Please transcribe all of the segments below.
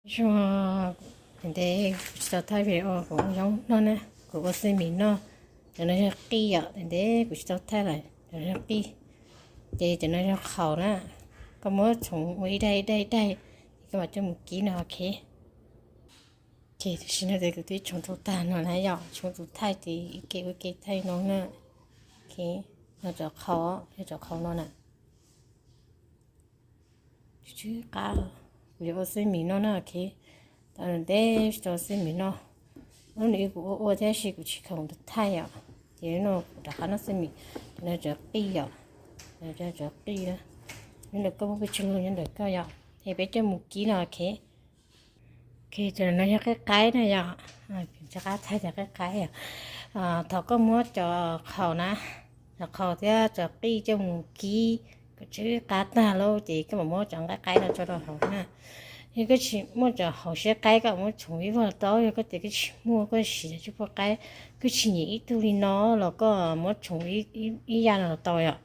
Zoo, ntev kuv tsis tau thaij video, kuv ua zoo no na, kuv ua xab mis noj. Cov no yog qij yom, ntev kuv tsis tau thaij lawm, cov no yog qij. Ces cov no yog qhaus na, koj muab tshoov ua ib daim ib daim ib daim, ces koj mam coj mus kib no, ok. Ces tam sim no ces kuv twb tshoov tau tag no na yom, tshoov tau thaij ces ib ke ua ke thaij no na. Ok, no cov qhaus, yog cov qhaus no na. Tsw tsw qab, kuv yuav ua xab mis noj na, ok. Tau ntev tsis tau xab mis noj, lub nws kuv ua ua thiab sis kuv tsis khoom thaij yom. Ces no kuv rov qab noj xab mis, no cov qij yom, cov qij na. Nyob ntawm koj muaj pes tsawg lug nyob ntawm koj yom, es peb coj mus kib no, ok. Ok, cov no yog qij qaib na yom, rov qab thaij cov qij qaib yom. Thaum koj muab cov qhaus na, cov qhaus thiab cov qij coj mus kib kom tsw qab tag lauj ces koj mam muab cov nqaij qaib no tso rau hauv na. Yog koj tsis muaj cov hauv siab qaib koj muab tshoov ib vuag los tau, yog koj tias koj tsis muaj koj siv cov tshuaj qaib, koj tsis nyiam ib tug li no los koj muab tshoov ib yam no los tau yom.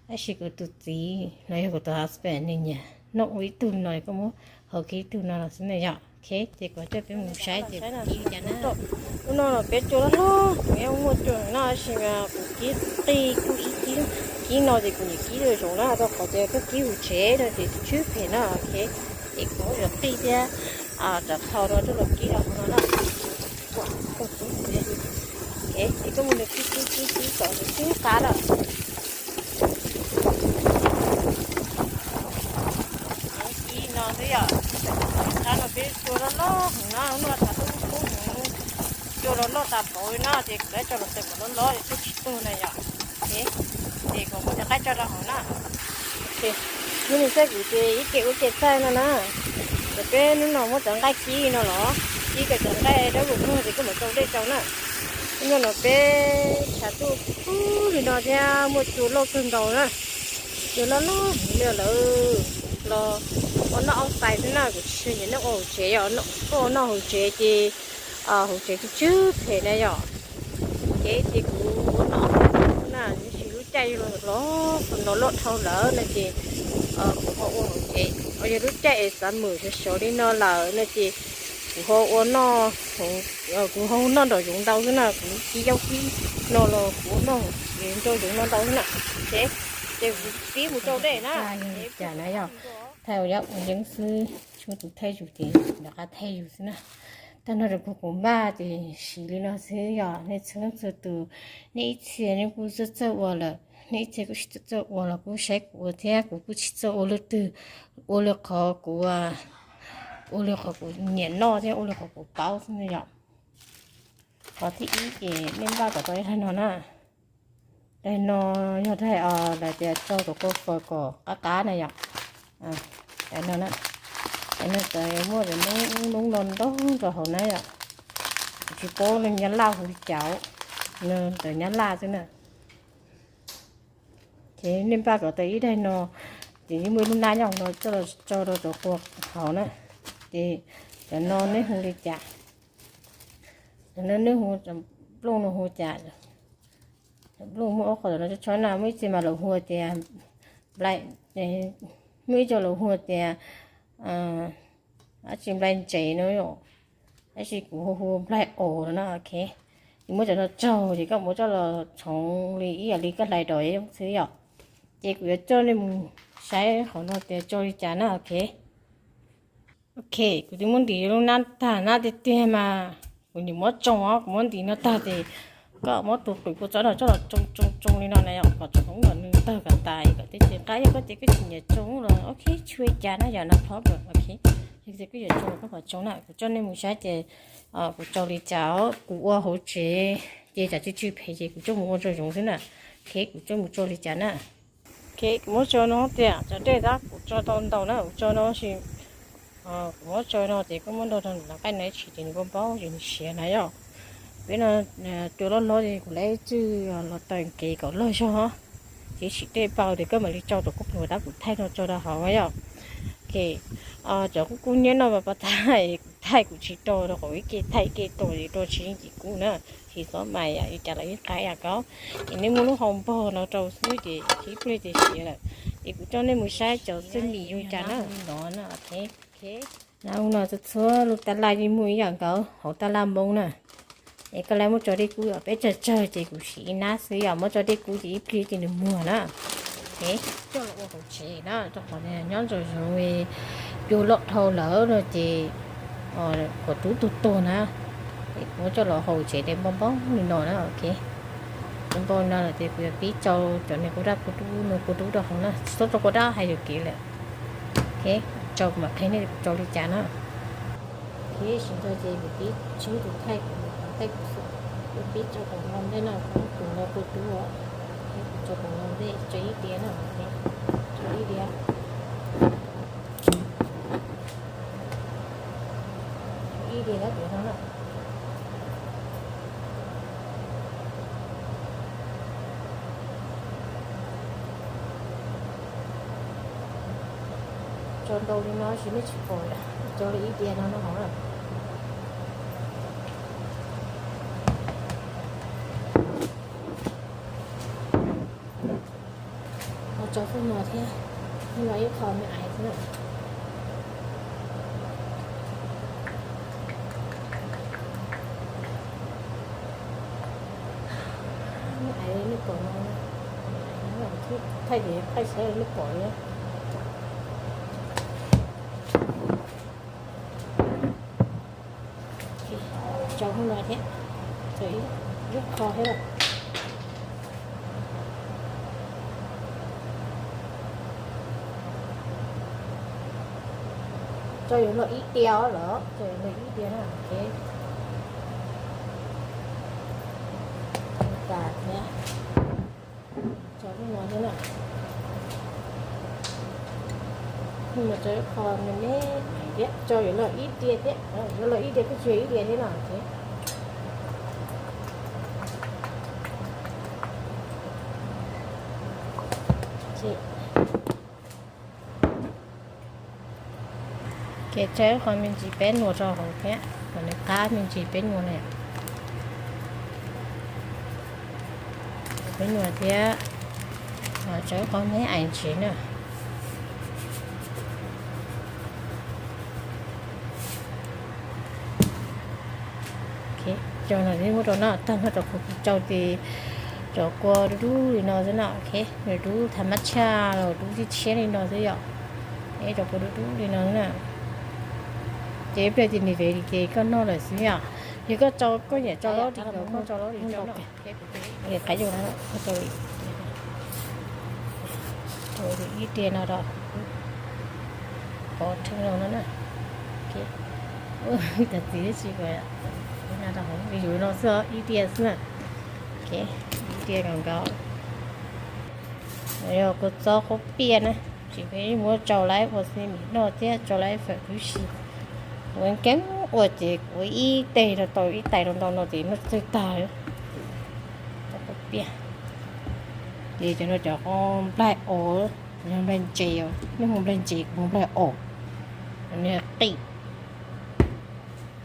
Tab sis kuv tus txiv los yog kuv tus husband nws nyiam noj ua ib tug li no, koj muab hau kiag ib tug no los xwb na yom. Ok, ces kuv coj peb mus saib ces kib li cas na. Lub no los peb cua loj loj, kuv yeej muaj cua no tab sis mas kuv kib qij kuj sib kib, kib no ces kuv nyiam kib zoo na, rau qhov tias koj kib hauv tsev no ces tsw tsw phem na, ok. Ces kuv muab cov qij thiab cov qhaus no coj los kib rau hauv no na. Ces koj mus nws kib kib kib kib kom nws tsw qab lawm. Kib no xwb yom. Tsab no peb cua loj loj heev na, hnub no tshav kub kub heev, cua los loj tas pauv li no ces kuv yuav tso los taws kom loj loj es twb tsis tuag na yom. Ces kuv muab cov nqaij tso rau hauv na. Hnub no saib kuv ces ib ke ua ke thaij no na. Ces peb hnub no muab cov nqaij kib no los, kib kom cov nqaij dawb vog ces koj mam rau dej rau na. Hnub no peb tshav kub kub li no thiab muaj cua loj kawg nkaus na. Cua loj loj heev li lawm. Los ua noj outside xwb na, kuv tsis nyiam noj ua hauv tsev yom, koj ua noj hauv tsev ces hauv tsev tsw tsw phem na yom. Ces ces kuv ua noj outside na, tab sis lub caij los los loj dhau lawm no ces kuv ho ua hauv tsev. Yog lub caij es summer sov sov li no lawm no ces kuv ho ua noj, kuv ho noj nraum zoov ntau xwb na, kuv kib zaub kib no los kuv ua noj nraum zoov no ntau xwb na. Ces ces kuv pib mus rau dej na. Cas na yom, thaij ua yeeb xwb, tshuav tus thaij yus ces nrov qab thaij yus xwb na. Tag nrho rau kuv kuv npaj ces siv li no xwb yom, nej txhua leej txhua tus, nej ib txhia nej kuj txawj txawj ua lawm, nej ib txhia kuj tsis txawj txawj ua los kuj saib kuv ua thiab, kuv kuj tsis txawj ua leej twg, ua li qhov kuv, ua li qhov kuv nyiam noj thiab ua li qhov kuv paub xwb na yom. Qhov thib ib ces nej npaj kom tau ib daim no na. Daim no yog daim os lawv tias rau tus kua fawm kom qab qab na yom. Daim no na, daim no txawm muaj cov noob noob no ntau rau hauv na yom. Kuv tsis paub nyob Nyab Laj hu li cas, nws txawm Nyab Laj xwb na. Ces nej npaj kom tau ib daim no, ces yeej muaj ib lub nab nyob hauv no coj los tso rau cov kua hauv na. Ces cov no neb hu li cas? Cov no neb hu, cov nplooj no hu cas? Cov nplooj muaj ob qho cov no tsob tsob na, muaj ib txhia mas lawv hu tias nplai, muaj ib co lawv hu tias dab tsi nplai ntsev no, tab sis kuv hu hu nplai os no na, ok. Ces muab cov no tsaug ces koj muab coj los tshoov li ib yam li koj hlais dos yooj xwb yom. Ces kuv yuav coj nej mus saib qhov no tias tso li cas na, ok. Ok, kuv twb muab ntim lub nab tag na, tiag tiag mas kuv nim muab tsoo os, kuv muab ntim no tag ces koj muab tus qwm kua txob no coj los tsoo tsoo tsoo li no na yom, kom tsoom hoob kom nws tawg kom tas kom tej txiv qab, yog koj tias koj tsis nyiam tsoo los ok, tsis ua cas na yom, no phob, ok. Yog tias koj yuav tsoo los koj mam tsoo na, kuv coj nej mus saib ces kuv tsoo li cas, kuv ua hauv tsev ces tsam tsw tsw phem ces kuv coj mus ua nraum zoov xwb na. Ok, kuv coj mus tsoo li cas na. Ok, kuv muab tsoo no tias cov dej tab kuv tsoo tau ntau na, kuv tsoo no sis kuv muab tsoo no ces koj muab nrog rau nws nqaij no ib tsis ces nws npau npaub ces nws siav na yom. Peb no cua loj loj ces kuv lab tswj los taws kev kom loj zog, ces sim dej paug ces koj mam li tsoo rau koj pluag tab kuv thaij no tso rau hauv yom. Ok, cov kub kub nyiab no mas pas thaij kuv thaij kuv tsis rau rau qhov ib ke thaij ib ke rau ces rau tsis yeej cim kub na, tsis xob mais yom, li cas los yeej qaib yam ko. Ces nej muab lub hau npog no rau xwb ces ib pliag ces siav lawm. Ces kuv coj nej mus saib cov xab mis zoo cas na. Nab no txhua txhua lub tab laj yeej muaj ib yam nkaus hauv tab laj Hmoob na. Es koj laj muab tso dej kub os, peb tsawg tsawg ces kuv siv ib nab xwb, yog muab tso dej kub ces ib pliag ces nws muag na. Coj los ua hauv tsev na, rau qhov nyob ntsoov zoo cua loj dhau lawm no ces qhov rub tuag tuag na. Es kuv muab coj los hauv tsev ces npau npau li no na, ok. Npau npau li no lawm ces kuv yuav pib tsau cov niag kua dab kua dub no kua dub rau hauv na, tsis txhob tsau kua dab hais yuam kev lawm. Ok, tsau kuv mam qhia nej tsau li cas na. Ok, sib ntsib ces kuv pib tsau tus thaij kuv, thaij kuv xwb. Kuv pib tsau koom no ntej no, koom no kua dub os. Kuv tsau koom no ntej, tsau ib diav na, tsau ib diav. Ib diav dab pem no na. Tsau ntau li no tab sis nej tsis pom, tsau li ib diav no no hauv na. Ho tsau xub no thiab, xub no ib qho me aiv xwb na. Me aiv nej pom no, thaij ces thaij saib nej pom li. Tsau xub no thiab, tsau ib qho thiab lawm. Tsau yuav luag ib diav lawm, tsau yuav luag ib diav na, ok. Tas thiab. Tsau xub no thiab na. Tsau ib qho me me thiab, tsau yuav luag ib diav thiab, yuav luag ib diav kuj tsis yog ib diav thiab na, ok. Ces tsau ib qho me ntsis peb nuam rau hauv thiab, kom nws qab me ntsis peb nuam na. Peb nuam thiab, tsau ib qho me aiv ntsis na. Tsau no muab rau no tag nrho, rau qhov kuv tsau ces cov kua dub dub li no xwb na, ok, nws dub tha mab tshaj los dub tshiab tshiab li no xwb yom. Es cov kua dub dub li no xwb na. Ces ib pliag ces nws vev li ces koj noj lawm xwb yom. Yog koj tsau, koj nyiam tsau loj li, koj tsau loj li, tsau loj li. Qab yus na, tsau li ib diav no rau pov thwv no na. Tab txiv tsis, yus no xwb, ib diav xwb. Ib diav nkaus nkaus. Yog kua txob qhuav piaj na, tsis peb muab tsau lawv ua xi mis noj thiab tsau lawv fawm huv si. Kuv nkees ua ces kuv ib teg rau tau ib tais rau ntau no ces noj txawj tag. Qhuav piaj. Ces cov no cov qhuav nplaig os, nplaig ntses os, nej hu nplaig ntses kuv hu nplaig os. Nws qij.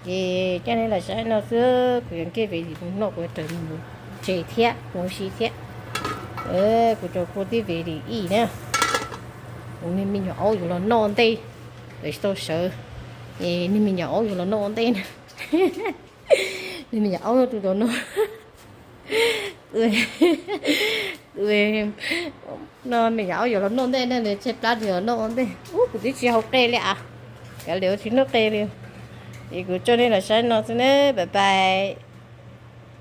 Ces coj nej los saib no xwb, kuv yuav nkees vev lim mus noj, kuv yuav raws mus ntses thiab mus ua si thiab. Kuv rau kua tib vev lim ib na. Kuv niag me nyuam aub yuav los noj ntej, lawv tsis tau sawv, es niag me nyuam aub yuav los noj ntej na. Niag me nyuam aub no tus tau no, no me nyuam aub yuav los noj ntej na, nws tshaib plab nws los noj ua ntej. Ub, kuv twb tsis haus qe li as, kav liam ua tsis noj qe li. Es kuv coj nej los saib no xwb na, bye bye.